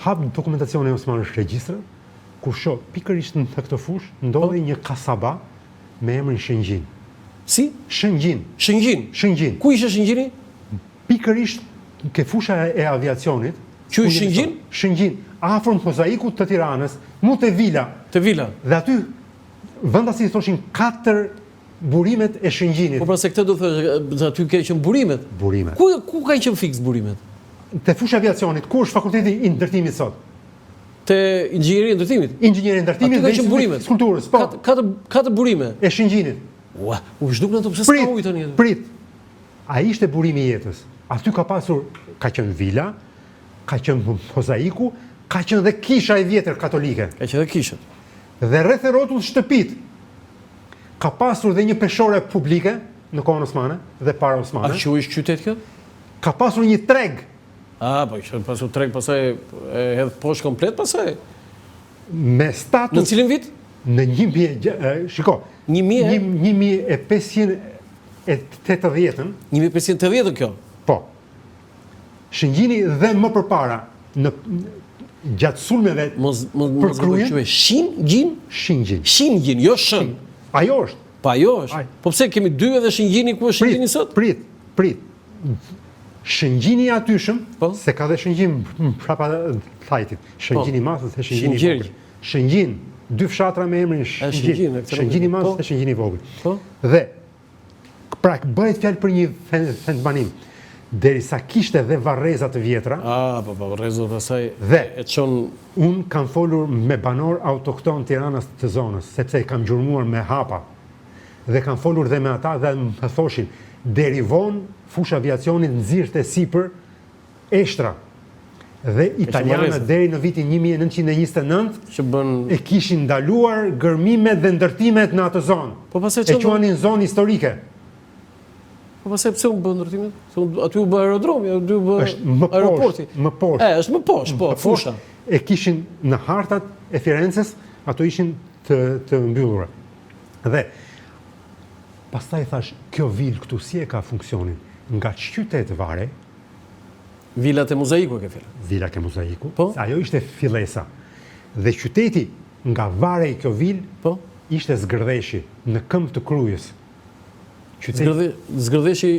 Hap dokumentacionin osman është regjistra, ku shoh pikërisht në këtë fushë ndodhej po. një kasaba me emrin Shëngjin. Si? Shëngjin. Shëngjin. Shëngjin. Ku ishte Shëngjini? Pikërisht ke fusha e aviacionit. Quhej Shëngjin? Shëngjin, afër mozaikut të Tiranës, mu te vila. Te vila. Dhe aty vendasit i thoshin katër burimet e Shëngjinit. Po pra se këtë do të aty ke qenë burimet. Burimet. Ku ku kanë qenë fiks burimet? Te fusha e aviacionit, ku është fakulteti i ndërtimit sot? Te inxhinieri i ndërtimit. Inxhinieri i ndërtimit dhe qenë burimet. Skulpturës, po. Katër katër burime. E Shëngjinit. Ua, u zhdukën ato pse s'ka ujë tani? Prit. Ai ishte burimi i jetës. Aty ka pasur, ka qenë vila, ka qenë mozaiku, ka qenë dhe kisha e vjetër katolike. Ka qenë dhe kisha. Dhe rreth e rrotull shtëpitë. Ka pasur dhe një peshore publike në kohën osmane dhe para osmane. A quhej qytet kjo? Ka pasur një treg. A, po kishte pasur treg pastaj e hedh poshtë komplet pastaj. Me status. Në cilin vit? Në 1000 shiko. 1580-ën. 1580-ën kjo. Po. Shëngjini dhe më përpara në gjatë sulmeve mos mos për Krujën. Shin gjin? Shingjin. Shingjin, jo shën. Ajo është. Po ajo është. Po pse kemi dy edhe Shëngjini ku është Shëngjini sot? Prit, prit. Shëngjini i atyshëm, po? se ka dhe Shëngjin prapa Dajtit. Shëngjini i madh dhe Shëngjini i vogël. Shëngjin, dy fshatra me emrin Shëngjin. Shëngjini i madh po. dhe Shëngjini i vogël. Po? Dhe pra bëhet fjalë për një vendbanim. Derisa kishte dhe varreza të vjetra. Ah, po po, varrezat pastaj dhe e çon unë kam folur me banorë autoktonë tiranas të zonës, sepse e kam gjurmuar me hapa. Dhe kam folur dhe me ata dhe më thoshin, deri vonë fusha e aviacionit nxirrte sipër eshtra. Dhe italianët deri në vitin 1929 që bën e kishin ndaluar gërmimet dhe ndërtimet në atë zonë. Po pastaj e quanin zonë historike. Po pastaj pse u bën ndërtimet? Se aty u bë aerodromi, aty u bë është më aeroporti. Më poshtë. E, është më poshtë, po, fusha. E kishin në hartat e Firences, ato ishin të të mbyllura. Dhe pastaj thashë, kjo vilë këtu si e ka funksionin? Nga ç'qytet varej? Vila te Mozaiku e ke fjalën. Vila ke Mozaiku, po? se ajo ishte fillesa. Dhe qyteti nga varej kjo vilë, po? ishte Zgërdheshi, në këmbë të Krujës. Qyteti... Zgërdhe, Zgërdheshi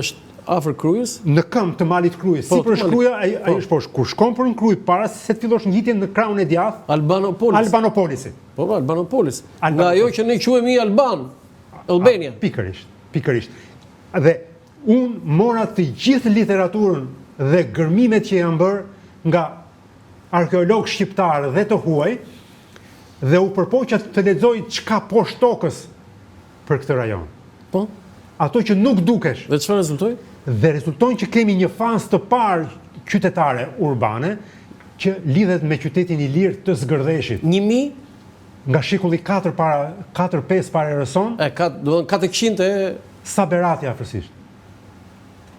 është afër Krujës? Në këmbë të malit Krujës. Po, Sipër është Kruja, ai po. është poshtë. Kur shkon për në Krujë, para se të fillosh ngjitjen në krahun e djathtë, Albanopolis. Albanopolisi. Po, po, Albanopolis. Nga ajo që ne quhemi Alban, Albania. Pikërisht, pikërisht. Dhe unë mora të gjithë literaturën dhe gërmimet që janë bërë nga arkeologë shqiptarë dhe të huaj dhe u përpoqa të lexoj ç'ka poshtë tokës për këtë rajon. Po. Ato që nuk dukesh. Dhe çfarë rezultoi? Dhe rezulton që kemi një fazë të parë qytetare urbane që lidhet me qytetin ilir të Zgërdheshit. 1000 nga shekulli 4 para 4-5 para erës sonë. E ka, do të thonë 400 e sa Berati afërsisht.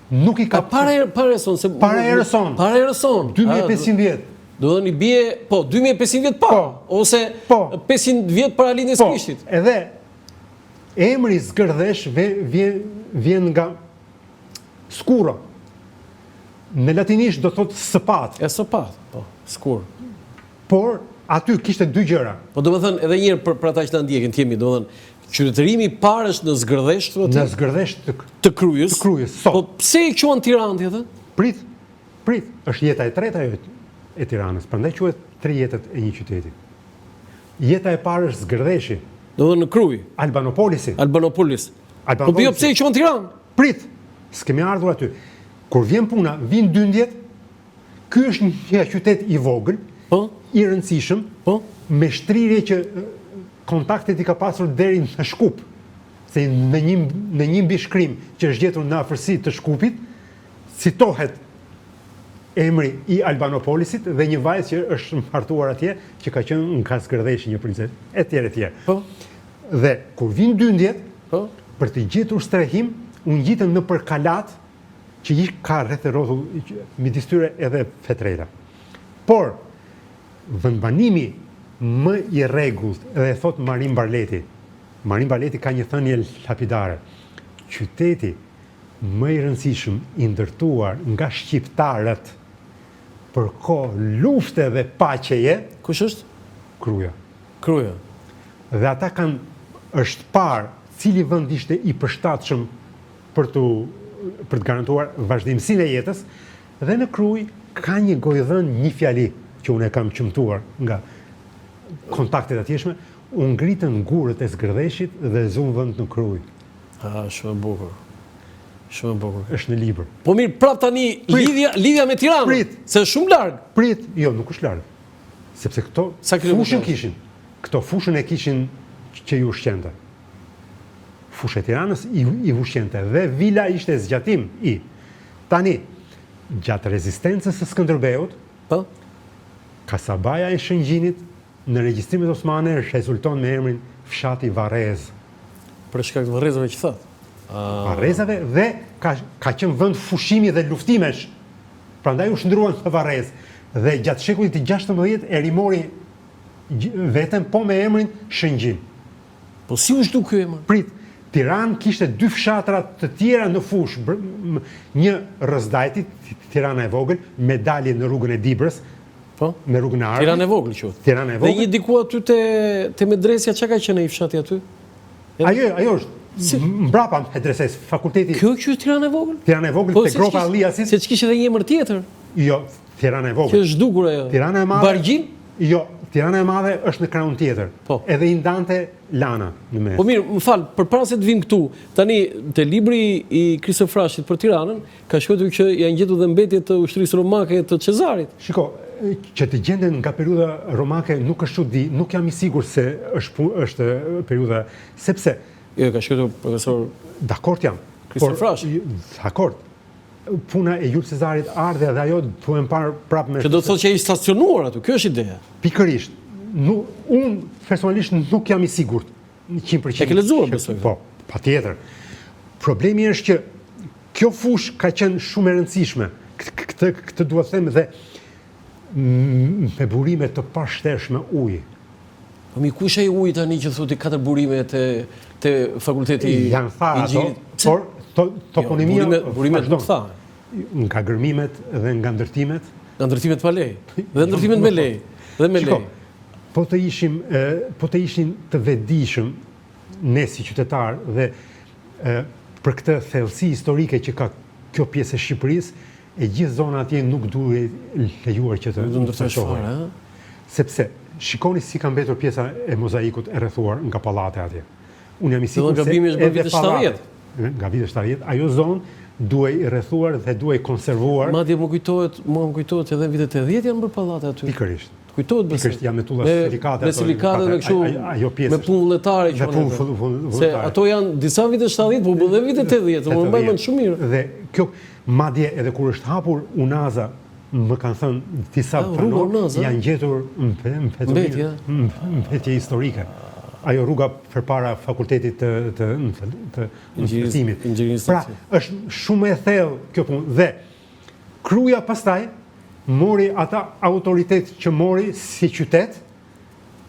Nuk i ka para para erës sonë, se para erës sonë. Para erës sonë. 2500 vjet. Do të thonë i bie, po 2500 vjet pa, po, ose po, 500 vjet para lindjes së po, Krishtit. Edhe emri Zgërdhesh vjen vjen nga skurro. Në latinisht do thotë sëpatë. E sëpatë, po, skur. Por aty kishte dy gjëra. Po domethënë edhe një herë për, për ata që na ndjekin, të jemi, domethënë qytetërimi i parë është në Zgërdhesh, thua ti? Në Zgërdhesh të të Krujës. Të Krujës, sot. Po pse e quan Tiranë ti atë? Prit, prit, është jeta e tretë ajo e Tiranës, prandaj quhet tri jetët e një qyteti. Jeta e parë është Zgërdheshi. Domethënë në Krujë. Albanopolisi. Albanopolis. Albanopolisi. Po jo pse e quan Tiranë? Prit, s'kemi ardhur aty. Kur vjen puna, vijnë dyndjet, ky është një qytet i vogël, po? i rëndësishëm, po? me shtrirje që kontaktet i ka pasur deri në Shkup, se në një, në një mbishkrim që është gjetur në afërsi të Shkupit, citohet emri i Albanopolisit dhe një vajzë që është martuar atje, që ka qenë nga Zgërdheshi një princeshë, etj etj. Po. Dhe kur vijnë dyndjet, po, për të gjetur strehim, u ngjitën nëpër kalatë që i ka rreth e rrotull midis tyre edhe Petrela. Por vendbanimi më i rregullt dhe e thotë Marin Barleti. Marin Barleti ka një thënie lapidare. Qyteti më i rëndësishëm i ndërtuar nga shqiptarët. për kohë lufte dhe paqeje. Kush është? Kruja. Kruja. Dhe ata kanë është parë cili vend ishte i përshtatshëm për të për të garantuar vazhdimësinë e jetës dhe në Krujë ka një gojëdhënë një fjali që unë e kam qëmtuar nga kontaktet e atjeshme, u ngritën gurët e Zgërdheshit dhe zunë vend në Krujë. Ah, shumë e bukur. Shumë e bukur. Është në libër. Po mirë, prap tani lidhja lidhja me Tiranën. Prit. Se është shumë larg. Prit, jo, nuk është larg. Sepse këto fushën kishin. Këto fushën e kishin që i ushqente. Fusha e Tiranës i, i ushqente dhe vila ishte zgjatim i. Tani, gjatë rezistencës së Skënderbeut, po? Kasabaja e Shëngjinit në regjistrimet osmane rezulton me emrin fshati Varrez. Për shkak të varrezave që thatë. Ah. Varrezave dhe ka, ka qenë vend fushimi dhe luftimesh. Prandaj u shndërruan në varrezë. Dhe gjatë shekullit të 16 e rimori veten po me emrin Shëngjin. Po si u zhduk ky emër? Prit, Tiranë kishte dy fshatra të tjera në fushë, një rrëzë Dajtit, Tirana e vogël, me dalje në rrugën e Dibrës, po? me rrugën e Arbrit. Tirana e vogël quhet. Tirana e vogël. Dhe një diku aty te te Medresja çka ka qenë ai fshati aty? Ajo ajo është si? mbrapa Medresesë, fakulteti. Kjo quhet Tirana e vogël? Tirana e vogël po, te gropa e Alliasit. Se ç'kishte edhe një emër tjetër? Jo, Tirana e vogël. Që është zhdukur ajo. Tirana e madhe. Bargjin? Jo, Tirana e madhe është në krahun tjetër. Po. Edhe i ndante Lana në mes. Po mirë, më fal, përpara se të vim këtu, tani te libri i Kristo Frashit për Tiranën, ka shkruar që janë gjetur dhe mbetje të ushtrisë romake të Cezarit. Shiko, që të gjenden nga periudha romake nuk është çudi, nuk jam i sigurt se është është periudha, sepse Jo, ka shkruar profesor Dakord jam. Kristo Frashi. Dakord. Puna e Jul Cezarit ardhi dhe ajo duhen parë prapë me Që do të thotë që ai ishte stacionuar aty, kjo është ideja. Pikërisht. Nuk, unë personalisht nuk jam i sigurt 100%. E ke lexuar besoj. Po, patjetër. Problemi është që kjo fushë ka qenë shumë e rëndësishme. Këtë këtë dua të them dhe me burime të pashtershme uji. Po mi kush ai uji tani që thotë katër burime te te fakulteti i Janë tharë ato, por to, jo, toponimia burime, burimet nuk thahen. Nga gërmimet dhe nga ndërtimet. Nga ndërtimet pa leje. Dhe ndërtimet me leje. Dhe me leje. Po të ishim po të ishin të vetëdijshëm ne si qytetarë dhe e, për këtë thellësi historike që ka kjo pjesë e Shqipërisë, E gjithë zona atje nuk duhej lejuar që të ndërtohej. Sepse shikoni si ka mbetur pjesa e mozaikut e rrethuar nga pallate atje. Unë jam i sigurt se edhe pallate, nga vitet 70, ajo zonë duhej rrethuar dhe duhej konservuar. Madje më kujtohet, mua më kujtohet që edhe në vitet 80 janë bërë pallate aty. Pikërisht. Të kujtohet besoj. Pikërisht janë me tulla silikate. Me silikate dhe kështu. Ajo pjesë. Me punë vullnetare që. Me punë vullnetare. Se ato janë disa vite 70, po bën dhe vitet 80, unë mbaj mend shumë mirë. Dhe kjo madje edhe kur është hapur unaza, më kanë thënë disa banorë, janë gjetur mbetje, mbetje historike. Ajo rruga përpara fakultetit të të të ndërtimit. Pra, është shumë e thellë kjo punë dhe Kruja pastaj mori ata autoritet që mori si qytet,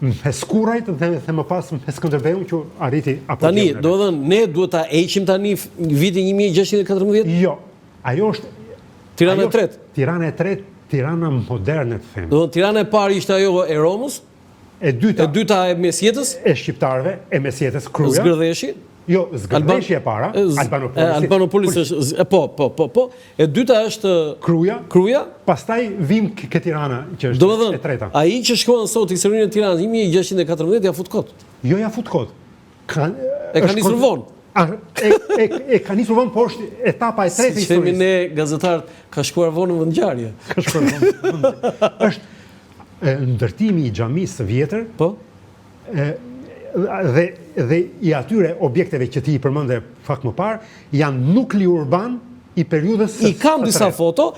me Skurajt dhe, dhe më pas me Skënderbeun që arriti apogjeun. Tani, domethënë, ne duhet ta heqim tani vitin 1614? Jo, ajo është... Tirana e tretë? Tirana e tretë, Tirana moderne të them. Domethënë, Tirana e parë ishte ajo e Romës? E dyta, e dyta e mesjetës? E shqiptarëve, e mesjetës, Kruja. Zgërdheshi? Jo, Zgërdheshi e para, Albanopolisi. Albanopolis është, po, po, po, po. E dyta është Kruja. Kruja. Pastaj vim ke Tirana, që është e treta. Ai që shkruan sot historinë e Tiranës 1614 ia fut kot. Jo ia fut kot. Ka, e ka nisur vonë. E, e, e ka nisur vonë, por është etapa e tretë e historisë. Si themi ne gazetarët, ka shkuar vonë në vendngjarje. Ka shkuar vonë. Është ndërtimi i xhamisë së vjetër. Po. E, dhe dhe i atyre objekteve që ti i përmende pak më parë janë nukli urban i periudhës së I kam disa foto.